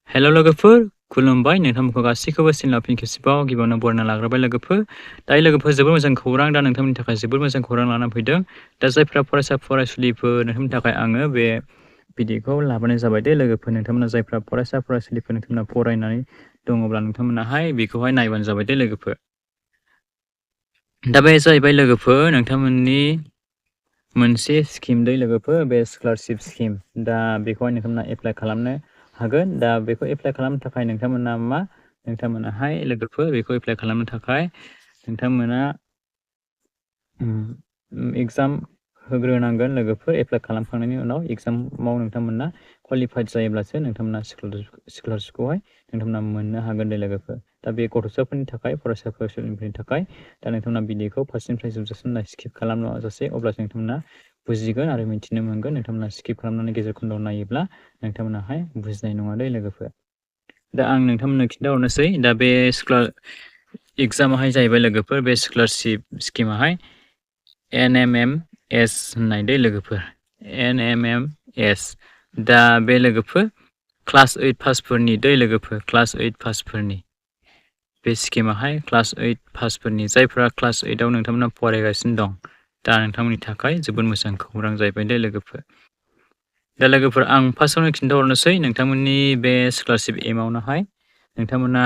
हेल' लोगोफोर खुलुमबाय नोंथांमोनखौ गासैखौबो चेनेलाव फिन खेबसेबाव गिबियावनो बरायना लाग्रोबाय लोगोफोर। दायो लोगोफोर जोबोर मोजां खौरां दा नोंथांमोननि थाखाय जोबोर मोजां खौरां लानानै फैदों। दा जायफ्रा फरायसा फरायसुलिफोर नोंथांमोननि थाखाय आङो बे भिडिअखौ लाबोनाय जाबाय दे लोगोफोर। नोंथांमोना जायफ्रा फरायसा फरायसुलिफोर नोंथांमोना फरायनानै दङब्ला नोंथांमोनाहाय बेखौहाय नायबानो जाबाय दे लोगोफोर। दा बे जाहैबाय लोगोफोर नोंथांमोननि मोनसे स्किम दै लोगोफोर, बे स्कलारशिप स्किम। दा बेखौहाय नोंथांमोना एप्लाइ खालामनो हागोन। दा बेखौ एप्लाइ खालामनो थाखाय नोंथांमोनाहाय लोगोफोर बेखौ एप्लाइ खालामनो थाखाय नोंथांमोना एग्जाम होग्रोनांगोन लोगोफोर। एप्लाइ खालामखांनायनि उनाव एग्जामाव नोंथांमोना क्वालिफाइड जायोब्लासो नोंथांमोना स्कलारशिपखौहाय नोंथांमोना मोननो हागोन दे लोगोफोर। दा बे गथ'साफोरनि थाखाय फरायसा फरायसुलिफोरनि थाखाय दा नोंथांमोना भिडिअखौ फार्स्टनिफ्राय जोबजासिम स्किप खालामजासे अब्लासो नोंथांमोना बुजिगोन आरो मिथिनो मोनगोन। नोंथांमोना स्किप खालामनानै गेजेर खन्दआव नायोब्ला नोंथांमोनाहाय बुजिनाय नङा दे लोगोफोर। दा आं नोंथांमोननो खिन्थाहरनोसै दा बे एग्जामाहाय जाहैबाय लोगोफोर, बे स्कलारशिप स्किमाहाय NMMS होननाय दे लोगोफोर, NMMS। दा बे लोगोफोर क्लास 8 पासफोरनि दै लोगोफोर, क्लास 8 पासफोरनि बे स्किमाहाय क्लास 8 पासफोरनि जायफ्रा क्लास 8आव नोंथांमोना फरायगासिनो दं। दा नोंथांमोननि थाखाय जोबोद मोजां खौरां जाहैबाय दे लोगोफोर। दा लोगोफोर आं फार्स्टआवनो खिन्थाहरनोसै नोंथांमोननि बे स्कलारशिप एमाउन्टआवहाय नोंथांमोना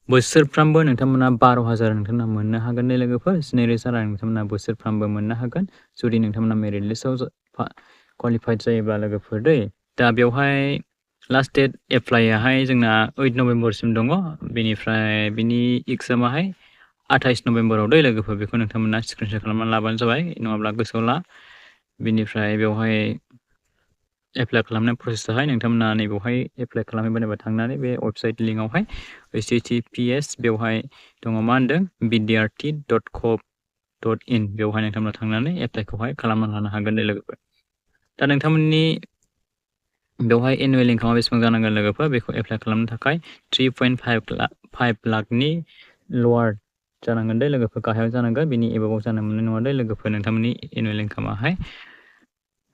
बोसोरफ्रामबो नोंथांमोना 12,000 नोंथांमोना मोननो हागोन दे लोगोफोर। 2,000 रां नोंथांमोना बोसोरफ्रामबो मोननो हागोन जुदि नोंथांमोना मेरिट लिस्टआव क्वालिफाइड जायोब्ला लोगोफोर दै। दा बेवहाय लास्ट डेट एप्लाइआहाय जोंना 8 नभेम्बरसिम दङ। बेनिफ्राय बिनि एग्जामाहाय 28 नभेम्बराव दै लोगोफोर। बेखौ नोंथांमोना स्क्रिनशट खालामनानै लाबानो जाबाय, नङाब्ला गोसोआव ला। बिनिफ्राय बेवहाय एप्लाइ खालामनाय प्रसेसआहाय नोंथांमोना नैबेवहाय एप्लाइ खालामहैबानो थांनानै बे वेबसाइट लिंकआवहाय https बेवहाय दङ मा होनदों vidyarthi.gov.in बेवहाय नोंथांमोना थांनानै एप्लाइखौहाय खालामना लानो हागोन दे लोगोफोर। दा नोंथांमोननि बेवहाय एनुवेल इनकामा बेसेबां जानांगोन लोगोफोर, बेखौ एप्लाइ खालामनो थाखाय 3.5 लाखनि लवार जानांगोन दे लोगोफोर, गाहायाव जानांगोन। बिनि एबाबाव जानो मोननाय नङा दे लोगोफोर नोंथांमोननि एनुवेल इनकामाहाय।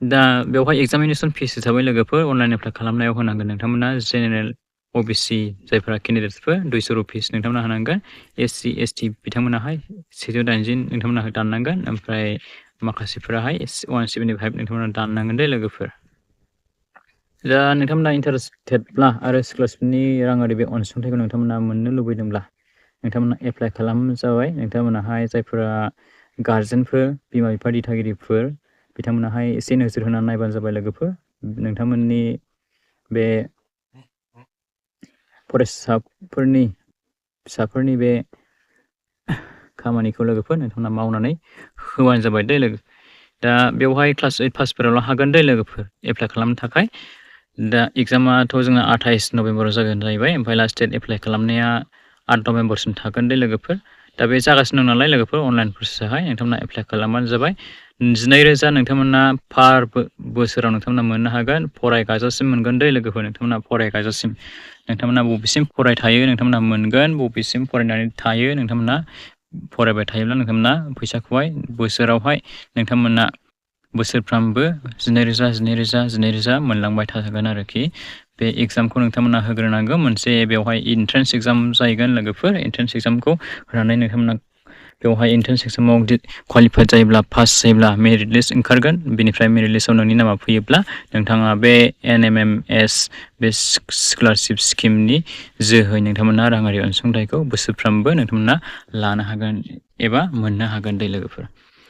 दा बेवहाय एग्जामिनेसन फिस हिसाबै लोगोफोर अनलाइन एप्लाइ खालामनायाव होनांगोन नोंथांमोना जेनेरेल OBC जायफोरा केन्डिडेट्सफोर 200 रुपिस नोंथांमोना होनांगोन। SC ST बिथांमोनाहाय 180 नोंथांमोना दाननांगोन। ओमफ्राय माखासेफोराहाय 175 नोंथांमोना दाननांगोन दे लोगोफोर। दा नोंथांमोना इन्टारेस्टेडब्ला आरो स्कलारशिपनि राङारि बे अनसुंथाइखौ नोंथांमोना मोननो लुबैदोंब्ला नोंथांमोना एप्लाइ खालामनो जाबाय। नोंथांमोनाहाय जायफोरा गार्जेनफोर, बिमा बिफा दिथागिरिफोर बिथांमोनाहाय एसे नोजोर होनानै नायबानो जाबाय लोगोफोर। नोंथांमोननि बे फरायसाफोरनि फिसाफोरनि बे खामानिखौ लोगोफोर नोंथांमोना मावनानै होबानो जाबाय दे लोगो। दा बेवहाय क्लास 8 पासफोरावल' हागोन दे लोगोफोर एप्लाइ खालामनो थाखाय। दा एग्जामाथ' जोंना 28 नभेम्बराव जागोन जाहैबाय। ओमफ्राय लास्ट डेट एप्लाइ खालामनाया 8 नभेम्बरसिम थागोन दे लोगोफोर। दा बे जागासिनो दं नालाय लोगोफोर अनलाइन प्रसेसआहाय नोंथांमोना एप्लाइ खालामबानो जाबाय। 12,000 नोंथांमोना पार बोसोराव नोंथांमोना मोननो हागोन। फरायगाजासिम मोनगोन दे लोगोफोर नोंथांमोना फरायगाजासिम। नोंथांमोना बबेसिम फरायथायो नोंथांमोना मोनगोन, बबेसिम फरायनानै थायो नोंथांमोना फरायबाय थायोब्ला नोंथांमोना फैसाखौहाय बोसोरावहाय नोंथांमोना बोसोरफ्रामबो 12,000 मोनलांबाय थागोन आरोखि। बे एग्जामखौ नोंथांमोना होग्रोनांगौ। मोनसे बेवहाय एन्ट्रेन्स एग्जाम जाहैगोन लोगोफोर। एन्ट्रेन्स एग्जामखौ होनानै नोंथांमोना बेवहाय एन्ट्रेन्स एग्जामाव क्वालिफाइड जायोब्ला, पास जायोब्ला मेरिट लिस्ट ओंखारगोन। बेनिफ्राय मेरिट लिस्टआव नोंनि नामा फैयोब्ला नोंथाङा बे NMMS बे स्कलारशिप स्किमनि जोहै नोंथांमोना राङारि अनसुंथाइखौ बोसोरफ्रामबो नोंथांमोना लानो हागोन एबा मोननो हागोन दे लोगोफोर।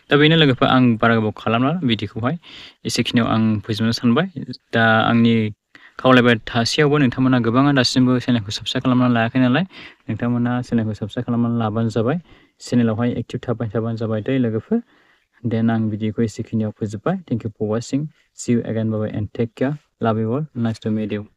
दा बेनो लोगोफोर, आं बारा गोबाव खालामला भिडिअखौहाय एसेखिनियाव आं फोजोबनो सानबाय। दा आंनि खावलायबाय थासेयावबो नोंथांमोना गोबाङा दासिमबो चेनेलखौ साबस्क्राइब खालामनानै लायाखै नालाय नोंथांमोना चेनेलखौ साबस्क्राइब खालामनानै लाबानो जाबाय। चेनेलावहाय एक्टिभ थाबानो जाबाय दे लोगोफोर। देन आं भिडिअखौ एसेखिनियाव फोजोबबाय। Thank you for watching. See you again, bye bye and take care. Love you all. Nice to meet you.